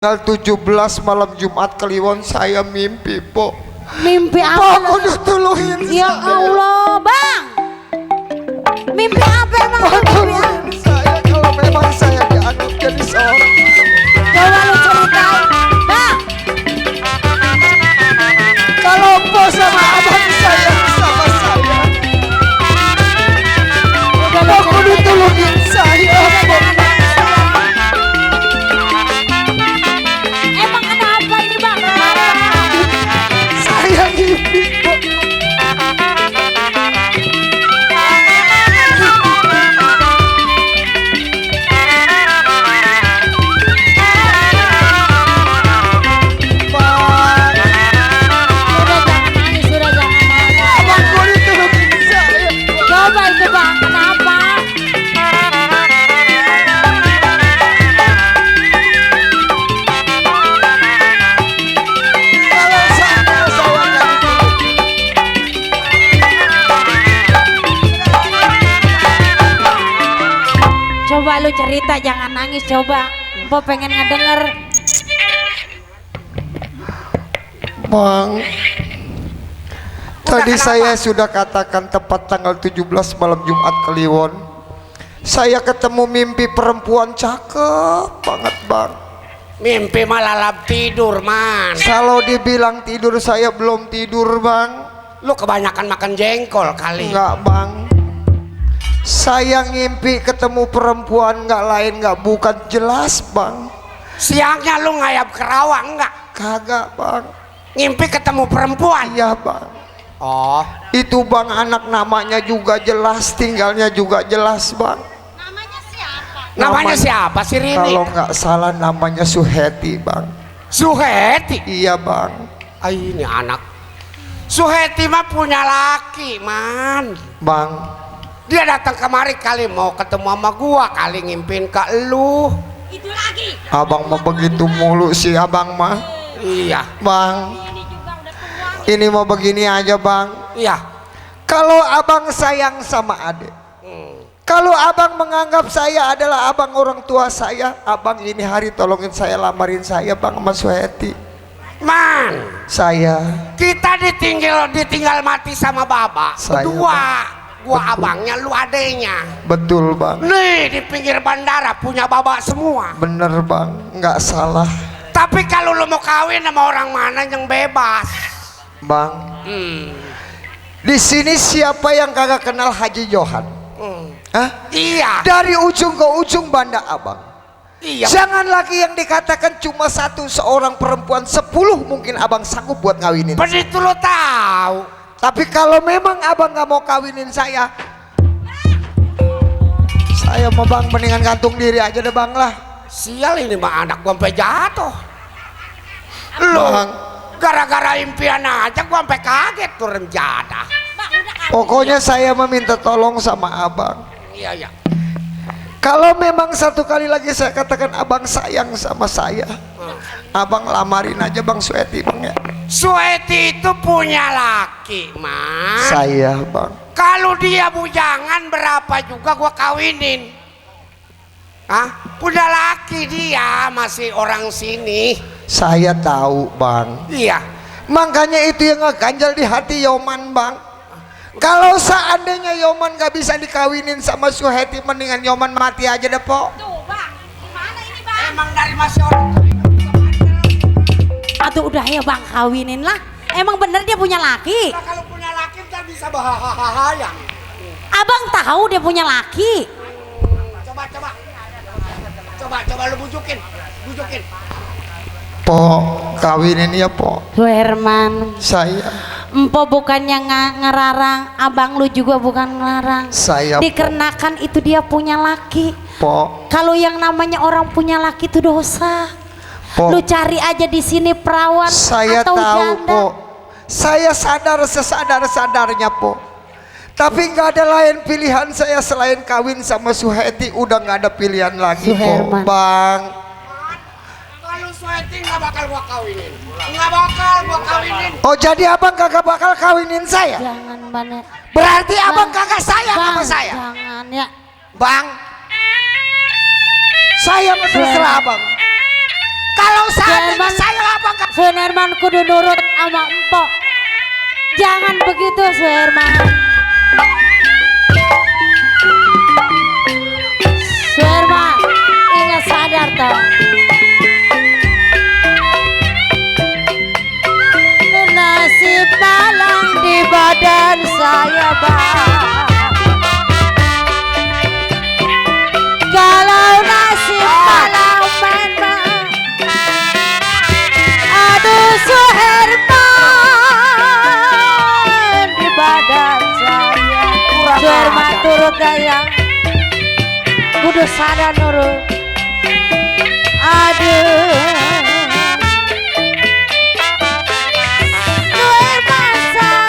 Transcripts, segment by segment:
Tanggal 17 malam Jumat Kliwon saya mimpi, Po. Mimpi apa? Po, aku ditolongin. Ya Allah, Bang. Mimpi apa emang? Mimpi apa? Saya kalau memang saya dianggap jadi seorang. Coba lu ceritain, Bang. Kalau Po sama abang saya sama saya. Udah lu Aku ditolongin saya, Po. Emang kenapa ini, Bang? Saya mimpi, Po. Sudah jangan nangis. Abangku ditolongin saya, Po. Coba itu, Bang. Kenapa? Kalau saya akan ditolongin. Coba lu cerita, jangan nangis. Coba. Empo pengen ngedenger. Bang, tadi saya sudah katakan tepat tanggal 17 malam Jumat Kliwon. Saya ketemu mimpi perempuan cakep banget, Bang. Mimpi malah lap tidur, man. Kalau dibilang tidur, saya belum tidur, Bang. Lu kebanyakan makan jengkol kali. Enggak, Bang. Saya ngimpi ketemu perempuan, enggak lain enggak bukan, jelas, Bang. Siangnya lu ngayap kerawang enggak? Kagak, Bang. Ngimpi ketemu perempuan. Iya, Bang. Oh, Itu, Bang, anak namanya juga jelas, tinggalnya juga jelas, Bang. namanya siapa sih Rini? Kalau nggak salah namanya Suheti, Bang. Suheti. Iya, Bang. Ah, ini anak. Suheti mah punya laki, man. Bang, Dia datang kemari kali mau ketemu sama gua, kali ngimpin ke lu. abang mah begitu mulu sih, abang mah. Iya, Bang, ini mau begini aja, Bang. iya. Kalau abang sayang sama adik, kalau abang menganggap saya adalah abang orang tua saya, abang ini hari tolongin saya, lamarin saya, Bang, sama Suheti. Man, Saya, kita ditinggal mati sama baba. Saya, Berdua. Gua Betul. abangnya, lu adenya. betul, Bang. Nih di pinggir bandara punya babak semua. Bener, Bang, nggak salah, Tapi kalau lu mau kawin sama orang mana yang bebas? Bang. Hmm. Di sini siapa yang kagak kenal Haji Johan? Hah? Iya. Dari ujung ke ujung Banda Abang. Iya. Jangan lagi yang dikatakan cuma satu seorang perempuan, 10 mungkin abang sanggup buat ngawinin. Begitu lu tahu. Tapi kalau memang abang nggak mau kawinin saya mau, Bang, mendingan gantung diri aja deh, Bang, lah. Sial, ini mah anak gua sampai jatuh. Lu Bang, gara-gara impian aja gua sampai kaget tuh renjada. pokoknya saya meminta tolong sama abang. Iya, iya. Kalau memang satu kali lagi saya katakan abang sayang sama saya, abang lamarin aja Bang Suheti, Bang, ya. Suheti itu punya laki, man. Saya, Bang. Kalau dia bujangan berapa juga gua kawinin. Hah? Punya laki dia, masih orang sini. Saya tahu, Bang. Iya. Makanya itu yang ngeganjal di hati Yoman, Bang. Kalau seandainya Yoman gak bisa dikawinin sama Suheti, mendingan Yoman mati aja deh, Po. Tuh, Bang. Gimana ini, Bang? Emang dari masih orang. Aduh, udah ya, Bang, kawinin lah. Emang bener dia punya laki. Nah, kalau punya laki kan bisa bahaya. Abang tahu dia punya laki. Coba lu bujukin. Po, kawinin ya, Po. Lu Herman, Saya, empo bukannya ngerarang, abang lu juga bukan ngelarang. saya, Po. Dikarenakan itu dia punya laki. Po, Kalau yang namanya orang punya laki itu dosa. Po. Lu cari aja di sini perawan Saya atau tahu, janda. Po. Saya sadar sesadar-sadarnya, Po. Tapi nggak ada lain pilihan saya selain kawin sama Suheti. Udah nggak ada pilihan lagi, Po. Suherman. Bang. Kalau Suheti nggak bakal gua kawinin. Nggak bakal gua kawinin. Oh, jadi abang kagak bakal kawinin saya? Jangan banyak. Berarti abang kagak sayang sama saya? Jangan ya. Bang, saya terserah abang. Kalau seandainya Suherman. saya abang Suherman kudu nurut sama empok. Jangan begitu Suherman. Suherman, ingat sadar toh. Nasib malang di badan saya bang. Kalau nasib malang memang, aduh Suherman di badan saya. Suherman turut daya, kudu sadar nurut. Aduh. Suherman sayang.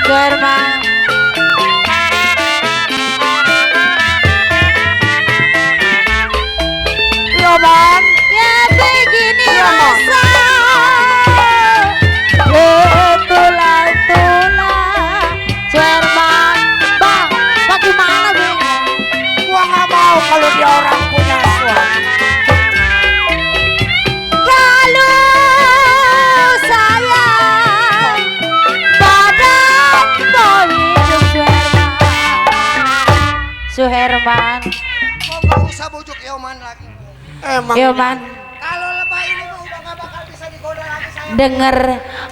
Suherman. Roman. Ya begini Iya, Mam. rasa tulang-tulang. Suherman, bang, bagaimana bang? Gua nggak mau kalau dia orang punya suami. Kalau sayang badan mau hidup Suherman. Kok nggak usah bujuk Yoman lagi. Emang Yoman, Kalau lebah ini mah udah nggak bakal bisa digoda lagi saya. denger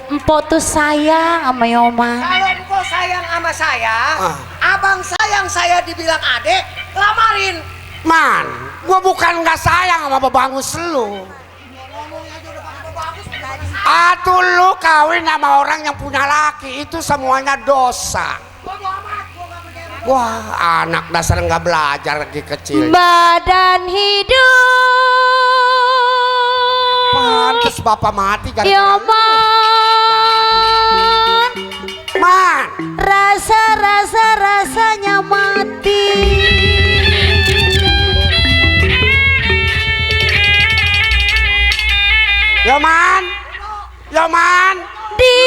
empok tuh sayang sama Yoman. Kalau engkau sayang sama saya, Ah. abang sayang saya dibilang adek, lamarin. Man, gua bukan nggak sayang sama bebangus lu. Atuh lu kawin sama orang yang punya laki itu semuanya dosa. Wah, anak dasar nggak belajar lagi kecil. Badan hidup Pantes bapak mati gara-gara lu. Yoman, Man, rasanya mati. Yoman, Yoman. Di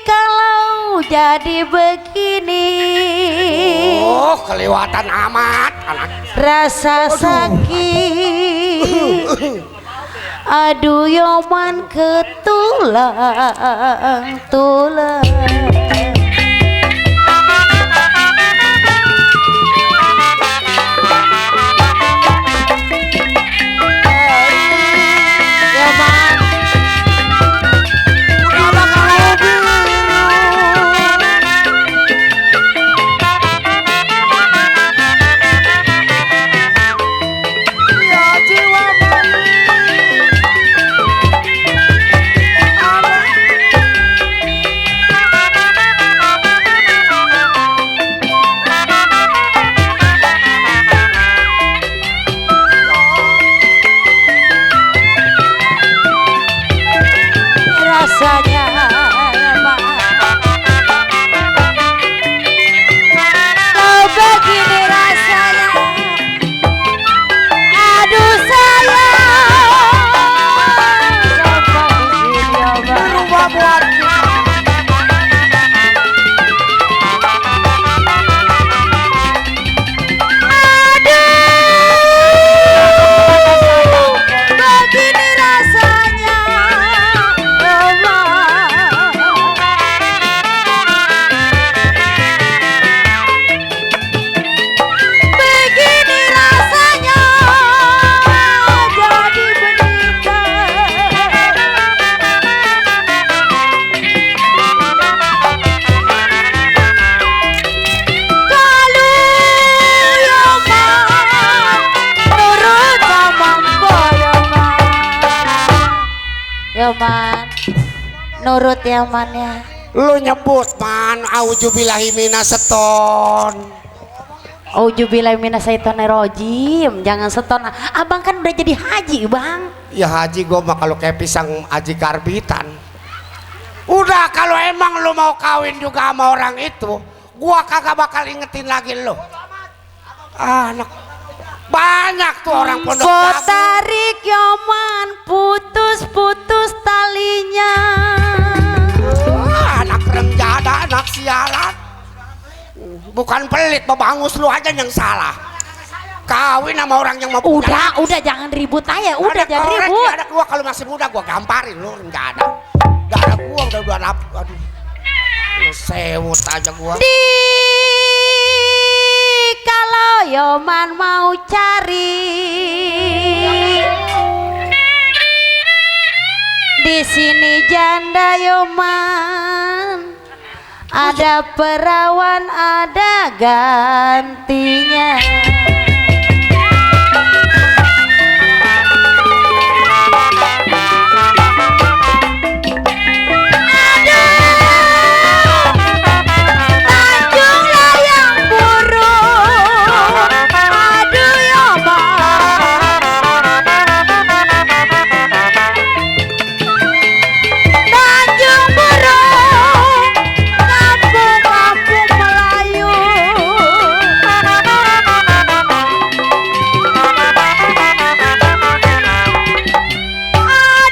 kalau jadi begini, Oh, kelewatan amat anak. rasa sakit. Aduh Yoman ketulang. Yoman, Udah bakal biru. Ya jiwa rasanya Yoman. Kalau begini rasanya, aduh sayang, coba begini Yoman. berubah buat kita. Aduh, begini rasanya Yoman. Begini rasanya jadi berita. Kalau Yoman nurut sama Mbok Yoman, nurut Yoman ya. Lu nyebut man, auzubillahi minaseton. Auzubillahi minasyaitonirrajim. Jangan seton. Abang kan udah jadi haji, Bang. Ya haji gua mah kalau kayak pisang haji karbitan. Udah kalau emang lu mau kawin juga sama orang itu, gua kagak bakal ingetin lagi lu. Anak Banyak tuh orang pondok Kau Dabu. tarik Yoman, putus-putus talinya. Anak remjada, anak sialan. Bukan pelit, babangus lu aja yang salah. Kawin sama orang yang mau punya. Udah jangan ribut aja, udah Ada jangan korek, ribut. ada gua kalau masih muda gua gamparin lu remjada. Darah gua udah aduh. Lu sewut aja gua. Kalau Yoman mau cari di sini janda Yoman, ada perawan, ada gantinya. Tanjung layang burung, aduh Yoman. Tanjung burung, kampung-kampung Melayu.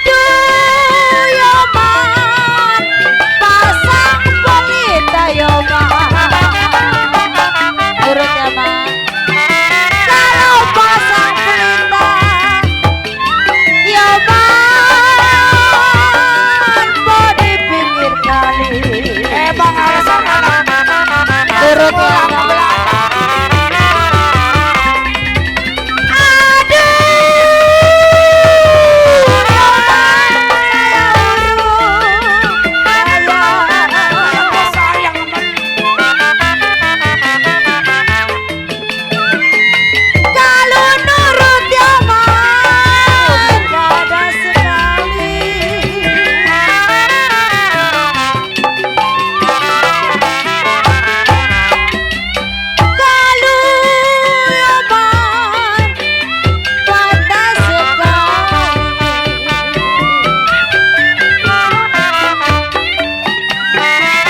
Aduh Yoman, pasang pelita Yoman. Urut Yoman. Kalau pasang pelita Yoman, mau di pinggir kali. Emang alasan anak. Urut Yoman. Sayang sama lu. Kalau nurut Yoman, ada sekali. Kalau Yoman, ada sekali.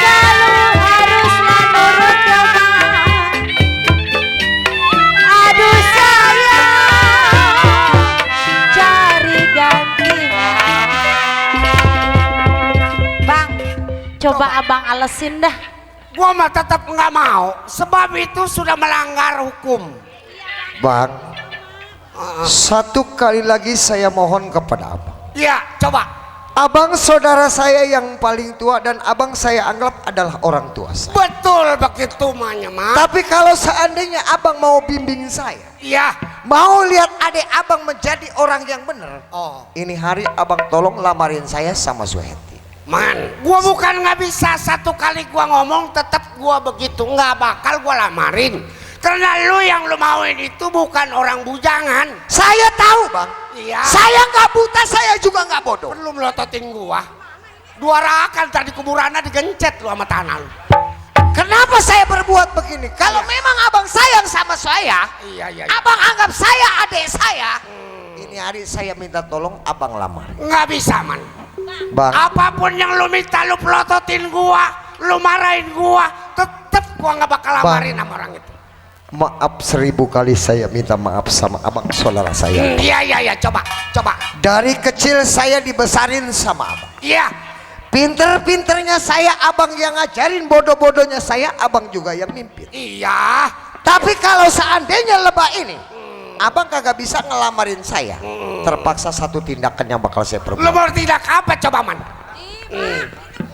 Kalau haruslah nurut Yoman, aduh sayang, cari gantinya. Bang, coba abang alesin dah. Gua mah tetap nggak mau, sebab itu sudah melanggar hukum. Bang, satu kali lagi saya mohon kepada abang. Iya, coba. Abang saudara saya yang paling tua dan abang saya anggap adalah orang tua saya. Betul begitu mahnya mah. Tapi kalau seandainya abang mau bimbing saya, Iya. mau lihat adik abang menjadi orang yang benar, Oh, ini hari abang tolong lamarin saya sama Suheti. man, gua bukan nggak bisa satu kali gua ngomong tetap gua begitu, nggak bakal gua lamarin. Karena lu yang lu mauin itu bukan orang bujangan. Saya tahu bang, Iya. saya nggak buta, saya juga nggak bodoh. Perlu melototin gua. 2 rakan tadi kuburannya digencet lu sama tanah lu. Kenapa saya berbuat begini? Kalau memang abang sayang sama saya, Iya. abang anggap saya adik saya. Ini hari saya minta tolong abang lamar. Nggak bisa man. Bang, Apapun yang lu minta, lu pelototin gua, lu marahin gua, tetep gua nggak bakal lamarin sama orang itu. maaf 1000 kali saya minta maaf sama abang saudara saya. Iya, coba. Dari kecil saya dibesarin sama abang. Iya, Pinter-pinternya saya abang yang ngajarin, bodoh-bodohnya saya abang juga yang mimpin. iya. Tapi kalau seandainya lebah ini, abang kagak bisa ngelamarin saya. Terpaksa satu tindakan yang bakal saya Lu perbuat. mau tidak apa coba man?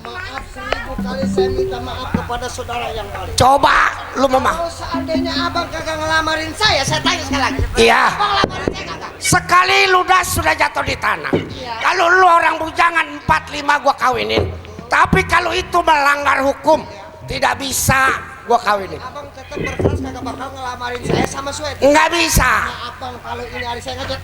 Maaf 1000 kali saya minta maaf kepada saudara yang paling. Coba lu mau mah? Kalau seandainya abang kagak ngelamarin saya tanya sekali lagi. Iya. Abang ngelamarin saya kagak? Sekali ludas sudah jatuh di tanah. Kalau lu orang bujangan 4-5 gua kawinin. Tapi kalau itu melanggar hukum, tidak bisa gua kawinin. Abang tetap berkeras kagak bakal ngelamarin saya sama Sweti. Nggak bisa. Maaf bang, kalau ini hari saya ngajak.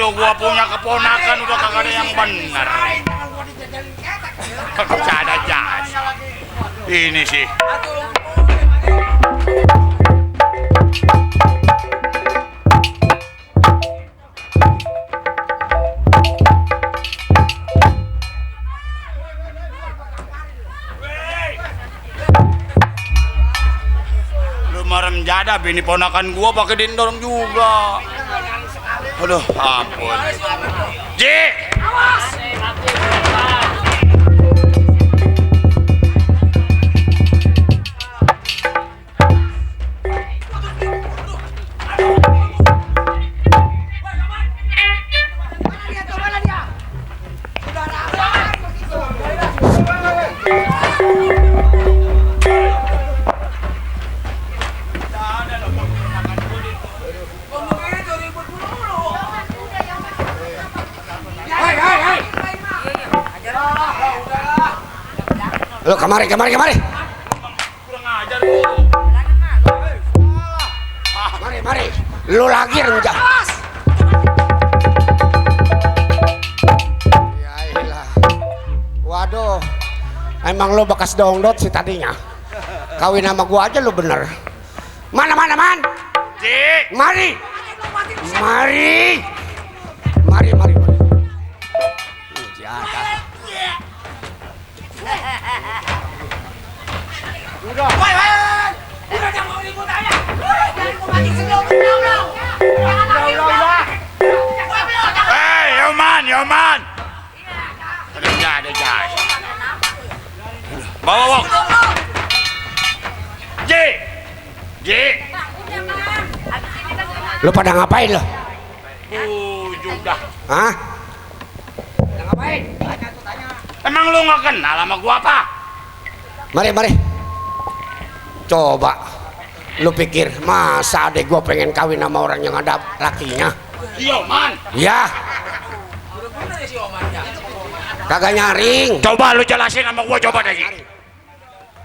Waduh, gua punya keponakan udah kagak ada yang bener. Ada jas. Ini sih. Lu marem jada, bini ponakan gua pakai dindorong juga. Aduh, ampun. Ji! Awas! Lu kemari. Kurang ajar lu. Mari. Lu lagi renjak. Ya ilah. Waduh. Emang lu bekas dongdot sih tadinya. Kawin sama gua aja lu bener. Mana, Man? Ji! Mari. Jaga. Udah jangan mau ribut aja. Udah. Hei, Yoman. Ada jas. Bawa. Ji. Lu pada ngapain lo? Juga. Hah? Ngapain? Emang lu nggak kenal sama gua apa? Mari. Coba lu pikir masa adek gua pengen kawin sama orang yang ada lakinya? Yoman. Ya. Kagak nyaring. Coba lu jelasin sama gua coba deh.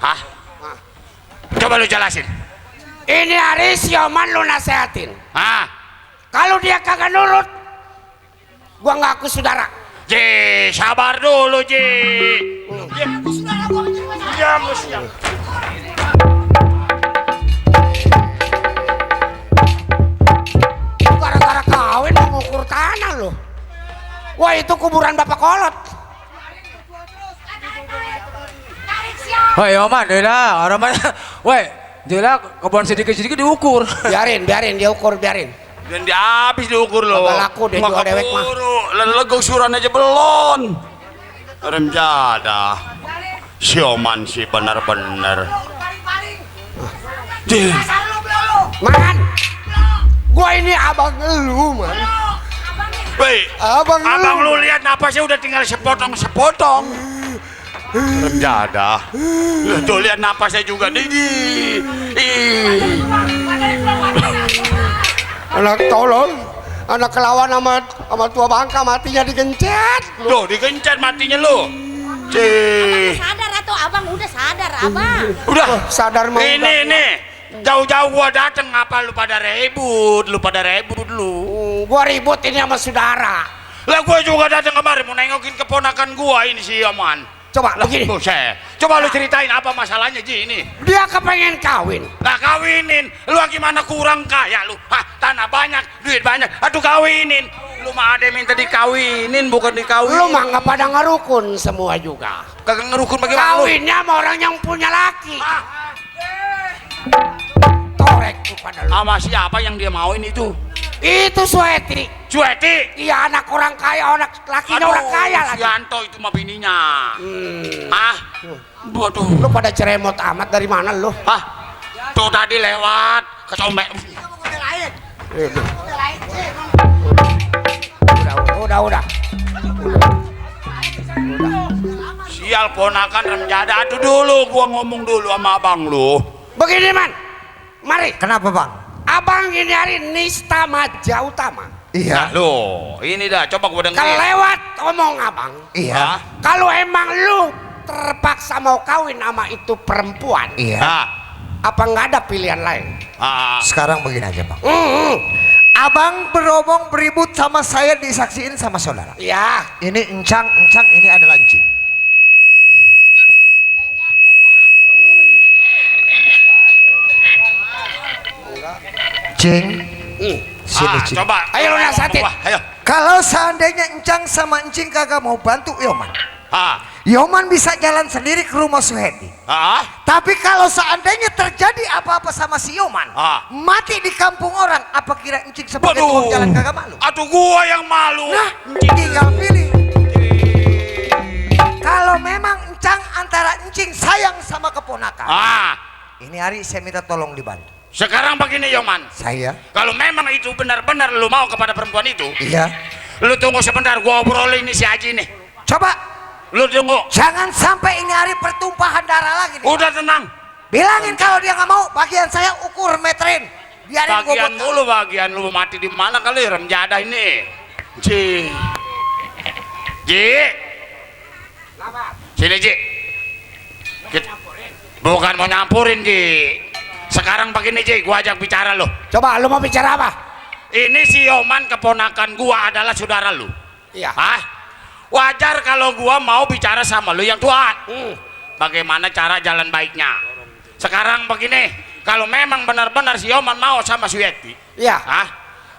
Hah? Coba lu jelasin. Ini hari si Yoman lu nasehatin. Hah? Kalau dia kagak nurut, gua ngaku saudara. Ji, sabar dulu, Ji. Diam. Gara-gara kawin mau ngukur tanah lo. Wah, itu kuburan Bapak Kolot. Woi, Oman, dah orang mana? Woi, jelas kebun sedikit-sedikit diukur. Biarin dia ukur, biarin. Dan dia habis diukur lo. Kagak laku dia juga dewek mah. Legok suran aja belum. Rem jada. Sioman sih benar-benar. Man, gua ini abang lu, man. Woi, Abang lu lihat napasnya udah tinggal sepotong. Rem jada. Tuh lihat napasnya juga nih. Anak tolong, anak kelawan sama tua bangka matinya digencet. Tuh digencet matinya lu. Cih. Sadar atau abang udah sadar abang. Udah Sadar mau. Ini. Jauh-jauh gua dateng ngapa lu pada ribut? Gua ribut ini sama saudara. Lah gua juga datang kemari mau nengokin keponakan gua ini si Yoman. Coba Lah, begini. buset. Coba lu ceritain apa masalahnya Ji ini. Dia kepengen kawin. Nah kawinin, lu gimana kurang kaya lu? Hah, tanah banyak, duit banyak, aduh kawinin. Lu mah ada minta dikawinin bukan dikawinin. Lu mah nggak pada ngerukun semua juga. Kagak ngerukun bagaimana lu? Kawinnya sama orang yang punya laki. Torek tuh pada lu. Sama siapa yang dia mauin itu? Itu Sueti. Cueti. Iya, anak orang kaya, anak lakinya orang kaya si lagi. Yanto itu mah bininya. Ah, waduh. Lu pada ceremot amat dari mana lu? Hah, tuh tadi lewat ke Sombe. Udah. Sial ponakan remjada. Aduh dulu, gua ngomong dulu sama abang lu. Begini, Man. Mari. Kenapa bang? Abang ini hari Nista Maja Utama. Iya. Nah, lo, ini dah coba gua dengerin. Kelewat omong abang. Iya. Kalau emang lu terpaksa mau kawin sama itu perempuan, Iya. Nah, apa nggak ada pilihan lain? ah, Sekarang begini aja bang. Abang beromong beribut sama saya disaksiin sama saudara. Iya. Ini encang, ini adalah encing. Cing, sini Cing. Coba. Ayo lu nasihatin. Ayo. Kalau seandainya encang sama encing kagak mau bantu Yoman, Ah. Yoman bisa jalan sendiri ke rumah Suheti. Ah. Tapi kalau seandainya terjadi apa-apa sama si Yoman, mati di kampung orang, apa kira encing sebagai tukang jalan kagak malu? Aduh, gua yang malu. Nah, tinggal pilih. Kalau memang encang antara encing sayang sama keponakan, ini hari saya minta tolong dibantu. Sekarang begini Yoman, Saya? kalau memang itu benar-benar lu mau kepada perempuan itu, Iya. lu tunggu sebentar, gua obrolin ini si Haji nih. Coba, Lu tunggu. jangan sampai ini hari pertumpahan darah lagi nih. Udah tenang. Bilangin kalau dia nggak mau, bagian saya ukur meterin. Biarin gua Bagian buat mulu, bagian lu mati di mana kali rem jadah ini. Ji. Sini Ji. Bukan mau nyampurin Ji. Sekarang begini Ji, gua ajak bicara lu. Coba lu mau bicara apa? Ini si Yoman keponakan gua adalah saudara lu. Iya. Wajar kalau gua mau bicara sama lu yang tua. Bagaimana cara jalan baiknya? Sekarang begini, kalau memang benar-benar si Yoman mau sama si Yeti, Iya.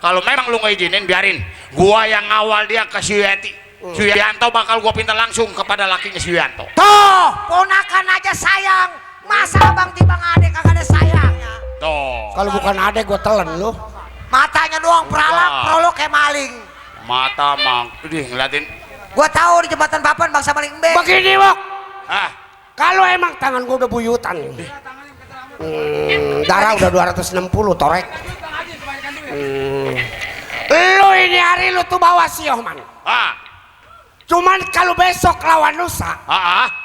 kalau memang lu ngizinin, biarin. Gua yang ngawal dia ke si Yeti. Si Yanto bakal gua pinta langsung kepada lakinya si Yanto. Tuh, ponakan aja sayang. Masa abang timbang adek kagak ada sayangnya? Tuh. Kalau bukan adek gua telan lu. Matanya doang peralap, Wah. prolog kayak maling. Mata mang, ngeliatin. Gua tahu di jembatan papan bangsa maling embe. Begini, Wok. Ah, Kalau emang tangan gua udah buyutan. Darah udah 260 torek. Lu ini hari lu tuh bawa si Yohman. Cuman kalau besok lawan lusa,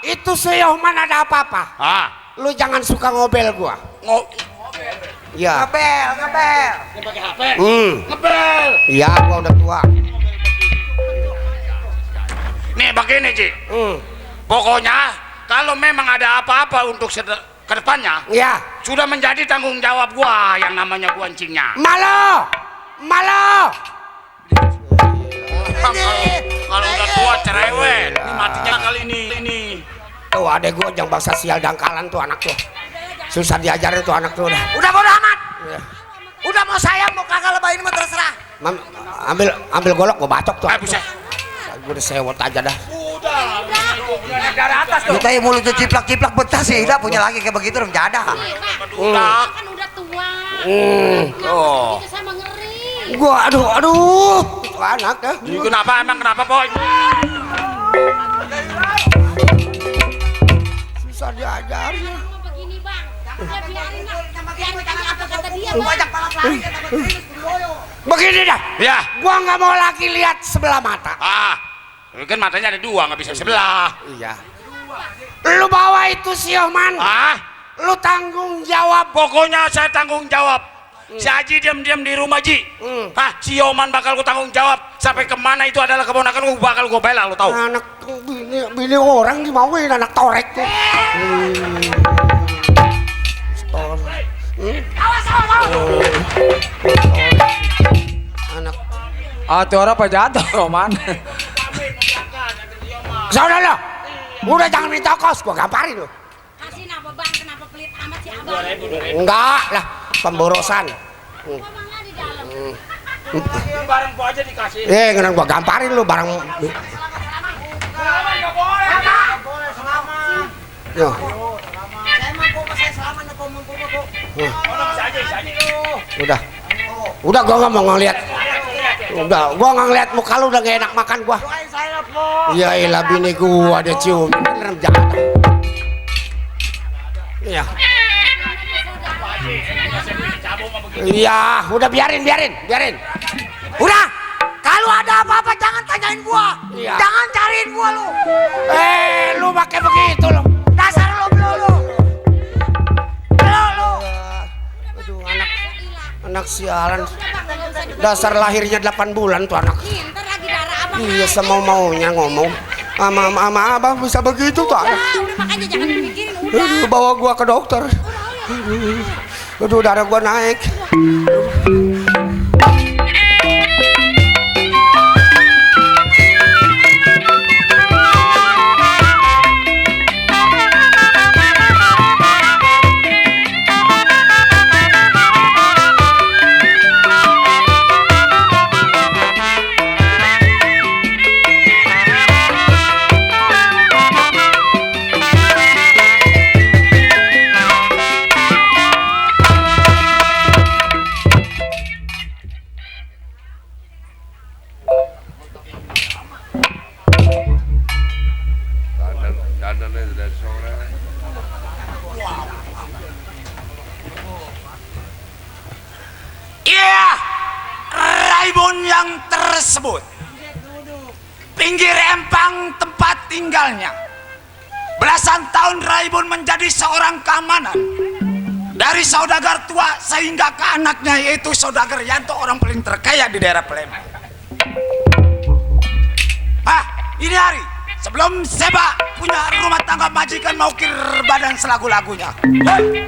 itu si Yohman ada apa-apa, lu jangan suka ngobel gua. Ya. Ngebel. Ngebel. Iya, gua udah tua. nih begini Ji. Pokoknya kalau memang ada apa-apa untuk ke depannya, Ya. sudah menjadi tanggung jawab gua yang namanya gua encingnya. Malo. Kalau udah tua cerewet, ini matinya kali ini. Tuh adek gua yang bangsa sial dangkalan tuh anak tuh. Susah diajarin tuh anak tuh udah. Udah bodo amat. Iya. Udah mau sayang mau kagak lebay ini mah terserah. Ambil golok gua bacok tuh. Buset. Gua udah sewot aja dah. Dari atas Kita yang mulutnya ciplak-ciplak betah sih, tidak punya lagi kayak begitu orang jadah. Udah. Kan udah tua. Oh. Itu sama ngeri. Gua aduh. Tuh anak dah. Kenapa boy? Susah diajarin. Mau begini bang. Ya biarin lah. Biarin tanya apa kata dia bang. Begini dah. Ya. Gua nggak mau lagi lihat sebelah mata. Kan matanya ada dua, nggak bisa sebelah. Iya. Lu bawa itu si Yohman. Lu tanggung jawab. Pokoknya saya tanggung jawab. Si Haji diam-diam di rumah Ji. Si Yoman bakal gue tanggung jawab. Sampai kemana itu adalah keponakan gue bakal gue bela, lu tahu? Anak bini orang dimauin anak torek tuh. Anak. Tuh orang apa jatuh, Roman? Saudara, udah jangan minta kos, gua gamparin lu. Kasih apa bang? Kenapa pelit amat si abang? Enggak lah, pemborosan. Abang nggak di dalam. Barang gua aja dikasih. Ngenan gua gamparin lu barang. Yo. Udah gua nggak mau ngeliat. Gua nggak ngeliat muka lu udah gak enak makan gua. Iya ilah bini gua ada cium. Bener jahat. Iya. Iya, udah biarin. Udah, kalau ada apa-apa jangan tanyain gua. Iya. Jangan cariin gua lu. Lu pakai begitu lo. Dasar lu belum. Aduh anak sialan. Dasar lahirnya 8 bulan tuh anak. Ntar lagi darah abang. Iya semau-maunya ngomong. Ama abang bisa begitu tuh anak. Udah makanya jangan dipikirin. Udah. Aduh, bawa gua ke dokter. Aduh darah gua naik. Iya, Raibun yang tersebut pinggir empang tempat tinggalnya. Belasan tahun Raibun menjadi seorang keamanan dari saudagar tua sehingga ke anaknya, yaitu saudagar Yanto, orang paling terkaya di daerah Palembang. Ini hari sebelum Seba punya rumah tangga majikan mau kir badan selagu-lagunya. Hey!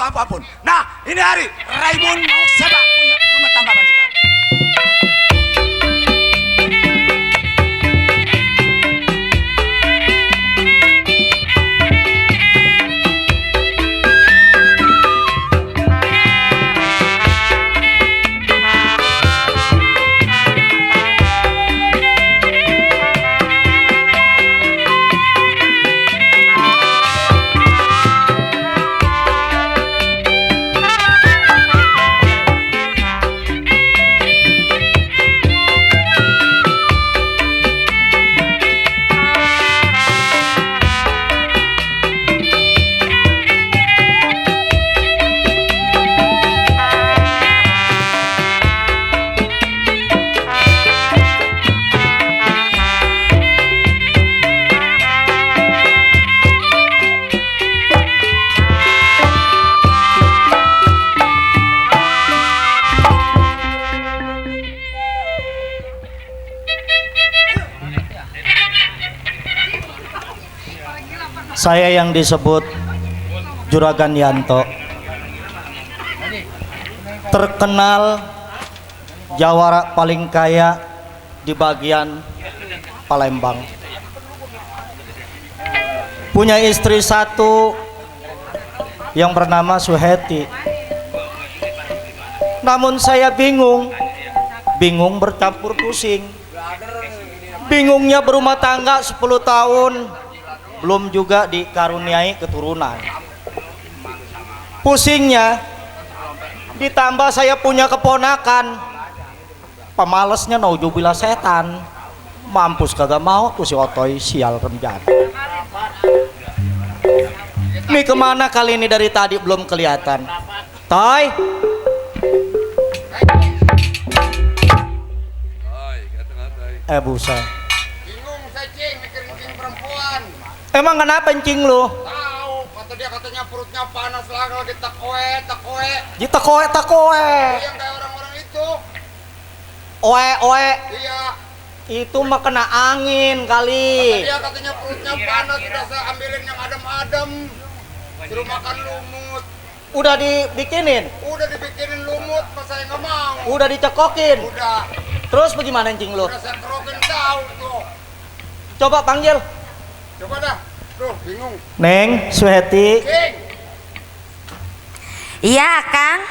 Apapun. Nah, ini hari Raibun mau Seba punya rumah tangga majikan. Saya yang disebut Juragan Yanto, terkenal jawara paling kaya di bagian Palembang. Punya istri satu yang bernama Suheti. Namun saya bingung bercampur pusing. Bingungnya berumah tangga 10 tahun, belum juga dikaruniai keturunan. Pusingnya ditambah saya punya keponakan, pemalesnya naujubillah setan, mampus kagak mau tuh si Otoy sial remjan. Mi kemana kali ini dari tadi belum kelihatan? Toy, busa. Bingung saya cing, mikir perempuan. Emang kenapa encing lu? Tahu, kata dia katanya perutnya panas lah kalau ditekoe. Ditekoe. Yang kayak orang-orang itu. Oe. Iya. Itu mah kena angin kali. Kata dia katanya perutnya panas, udah saya ambilin yang adem-adem. Suruh makan lumut. Udah dibikinin? Udah dibikinin lumut, pas saya nggak mau. Udah dicekokin? Udah. Terus bagaimana encing lu? Udah saya kerokin tahu tuh. Coba panggil. Coba dah. Duh, bingung. Neng, Suheti. Cing. Iya, Kang.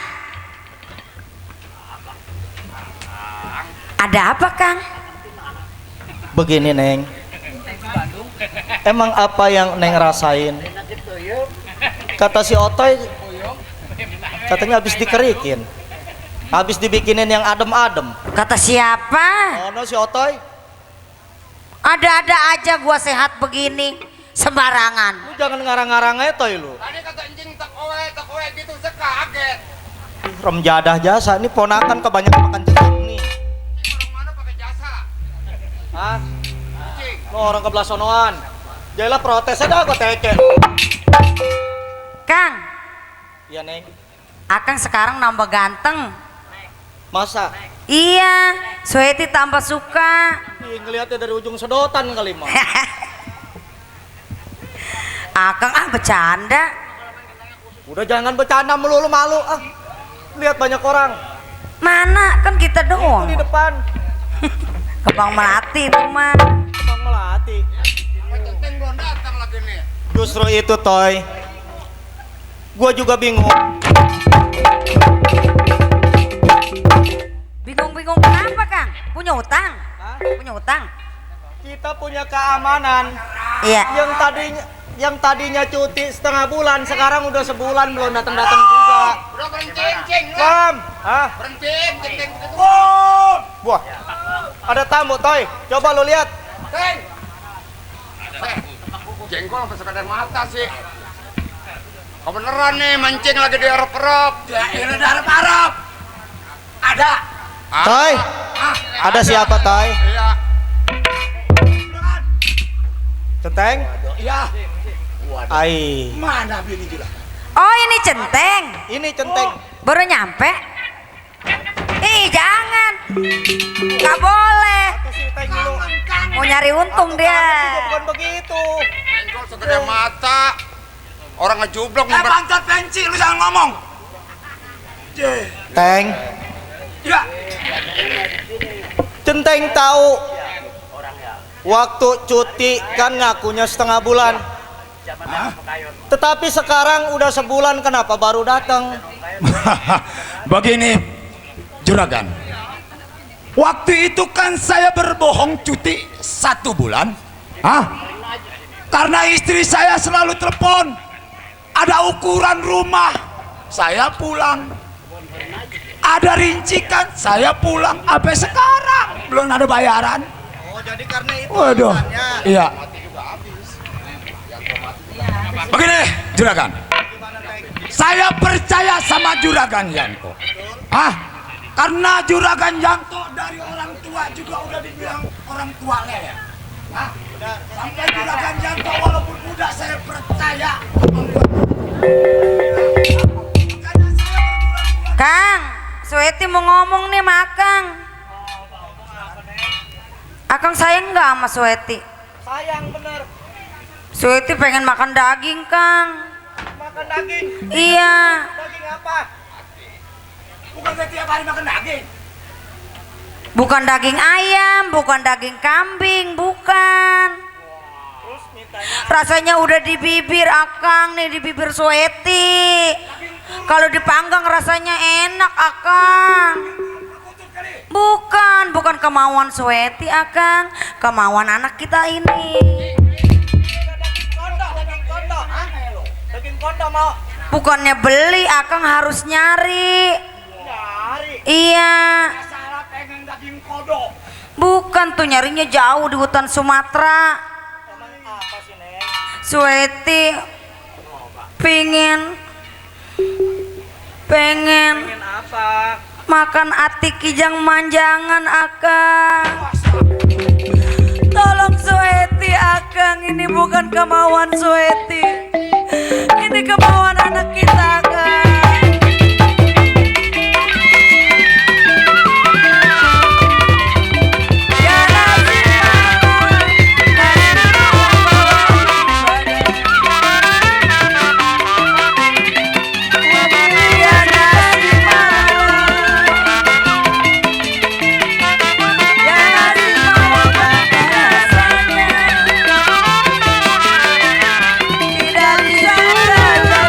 Ada apa, Kang? Begini, Neng. Emang apa yang Neng rasain? Kata si Otoy, katanya habis dikerikin, habis dibikinin yang adem-adem. Kata siapa? Oh no, si Otoy. Ada-ada aja gua sehat begini, sembarangan. Lu jangan ngarang-ngarang aja toy lu. Tadi kata anjing tak oe gitu sekaget. Rem jadah jasa, ini ponakan kebanyakan makan cecek nih. Orang mana pakai jasa? Hah? Anjing. Lo orang kebelah sonoan. Jailah protes aja gua teke. Kang, Iya Neng. Akang sekarang nambah ganteng. Masa? Iya, Sweti tambah suka. Ih, ngeliatnya dari ujung sedotan kali mah. Akang bercanda. Udah jangan bercanda melulu, malu ah. Lihat banyak orang. Mana kan kita Itu doang. di depan. Kebang Melati itu mah. Bang Melati. Centeng belum datang lagi nih. Justru itu toy. Gua juga bingung. Bingung-bingung kenapa Kang? Punya utang? Hah? Punya utang? Kita punya keamanan. Iya. Yang tadinya cuti setengah bulan, sekarang udah sebulan belum datang-datang juga. Udah berhenti ceng. Pam, hah? Berhenti ceng gitu. Wah, ada tamu toy. Coba lu lihat. Ceng. Jengkol sampai sekadar mata sih. Kebeneran nih mancing lagi di Arab-Arab. Ya ini dari Arab. Ada. Toy, ada siapa toy? Iya. Centeng? Iya. Ai, Mana bini gila? Oh ini centeng. ini centeng. Baru nyampe. Ih jangan. Gak boleh. Tuh si Teng dulu. Mau nyari untung dia. Juga bukan begitu. Jengkol segede mata. Orang ngejublok nih. Pantat penci, lu jangan ngomong. Teng, Ya. centeng tahu. Waktu cuti kan ngakunya setengah bulan. Tetapi sekarang udah sebulan, kenapa baru datang? Begini, juragan. Waktu itu kan saya berbohong cuti 1 bulan. Karena istri saya selalu telepon. Ada ukuran rumah, saya pulang. Ada rincikan, saya pulang. Sampai sekarang belum ada bayaran. Oh, jadi karena itu. Waduh, iya. Begini, juragan. Saya percaya sama juragan Yanto. Karena juragan Yanto dari orang tua juga udah dibilang orang tua leher. Sampai juragan Yanto walaupun muda saya percaya. Kang, Sweti mau ngomong nih sama Akang. Akang sayang nggak sama Sweti? Sayang bener. Sweti pengen makan daging Kang. Makan daging. Iya. Daging apa? Bukan saya tiap hari makan daging. Bukan daging ayam, bukan daging kambing, bukan. Terus mintanya Rasanya udah di bibir Akang nih, di bibir Sweti. Kalau dipanggang rasanya enak Akang. Bukan kemauan Sweti Akang, kemauan anak kita ini. daging kondo. Daging kondo mau Bukannya beli, Akang harus nyari. nyari. Iya. Salah pengen daging kodok. Bukan tuh, nyarinya jauh di hutan Sumatera. Emang apa sih, Neng? Sweti pengen Pengen apa? makan ati kijang manjangan Akang. Tolong Sweti Akang, ini bukan kemauan Sweti, ini kemauan anak kita Akang. Ya nasib Ya nasib Ya nasib rasanya tidak bisa terjadi.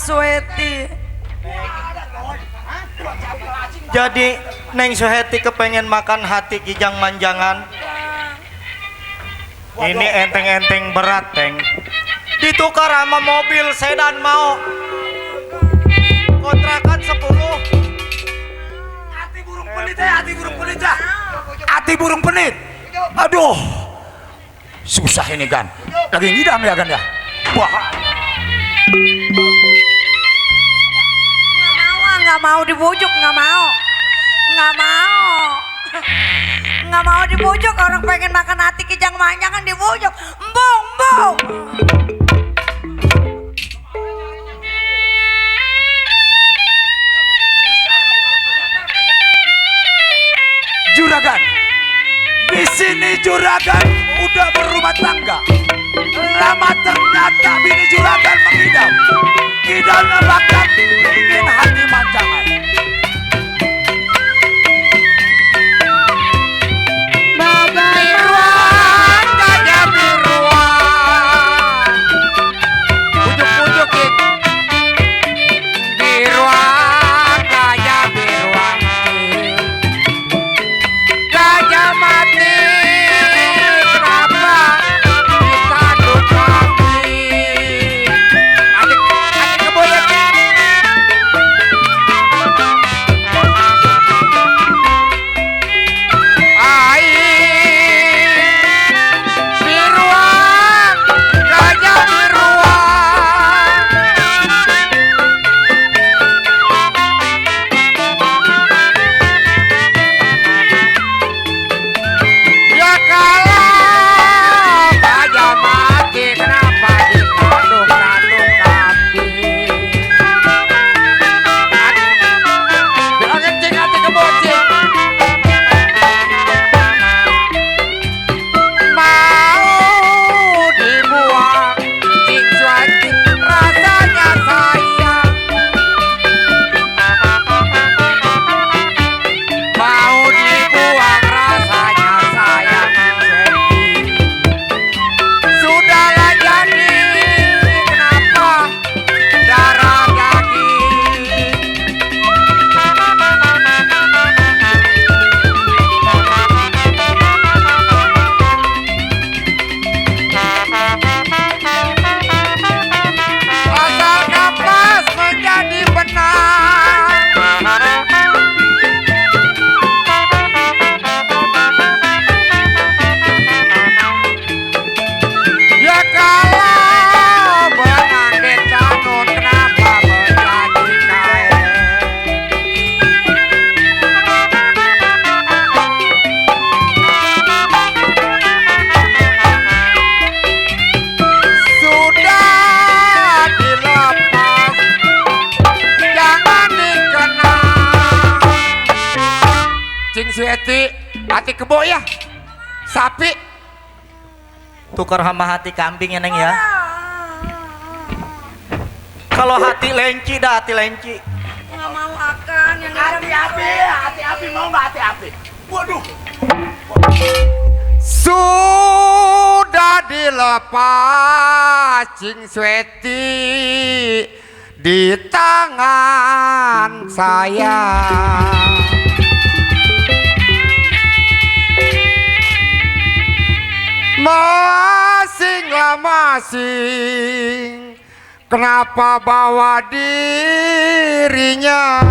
Mas Weti. Jadi Neng Suheti kepengen makan hati kijang manjangan. Ini enteng-enteng berat, Teng. Ditukar sama mobil sedan mau. Kontrakan 10. Hati burung penit ya, hati burung penit ya. Hati burung penit. Aduh. Susah ini Gan. Lagi ngidam ya Gan ya. Wah. Nggak mau dibujuk, nggak mau. Nggak mau dibujuk, orang pengen makan hati kijang manjangan dibujuk. Embung. Juragan. Di sini Juragan udah berumah tangga. Lama ternyata bini Juragan mengidam. Idamnya bahkan ingin hati manjangan. Biruan, gajah biruan. Pujuk-pujuk it. Biruan, gajah biruan. Gajah mati, kenapa ditanduk kami? Adik keboyek. Biruan, gajah biruan. Ya kalau gajah mati, kenapa ditanduk-tanduk kami? Bilang kencing hati kebocing. Mau dibuang cing suati rasanya sayang. Mau dibuang rasanya sayang Sueti. Sudahlah jadi, kenapa darah daging. Asal kapas menjadi benang. Ya kalau benang ditanun, kenapa menjadi kain? Sudah dilepas, jangan dikenang. Cing Sueti, hati kebo ya, sapi. Tukar sama hati kambing ya, Neng ya. Kalau hati lenci dah, hati lenci. Nggak mau akan yang Hati-hati mau nggak hati-hati? Waduh. Sudah dilepas Cing Sueti di tangan saya. Masinglah masing, kenapa bawa dirinya?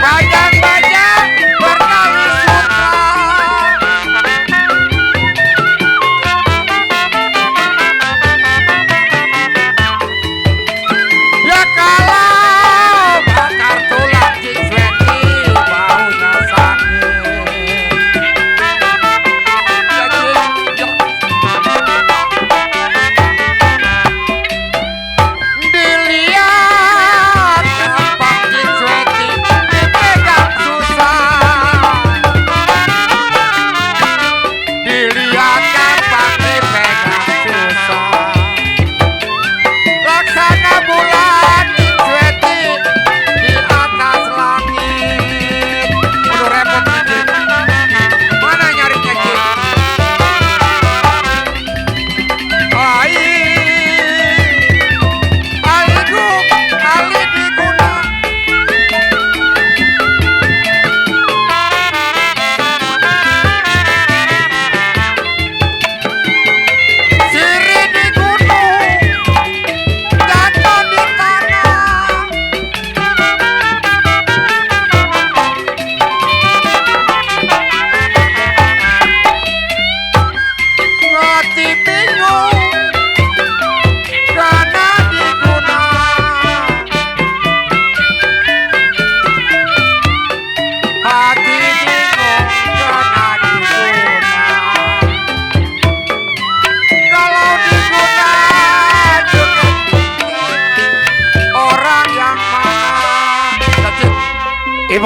Bajang-bajang berkali sutra. Ya kalau bakar tulang Cing Sueti baunya sakit.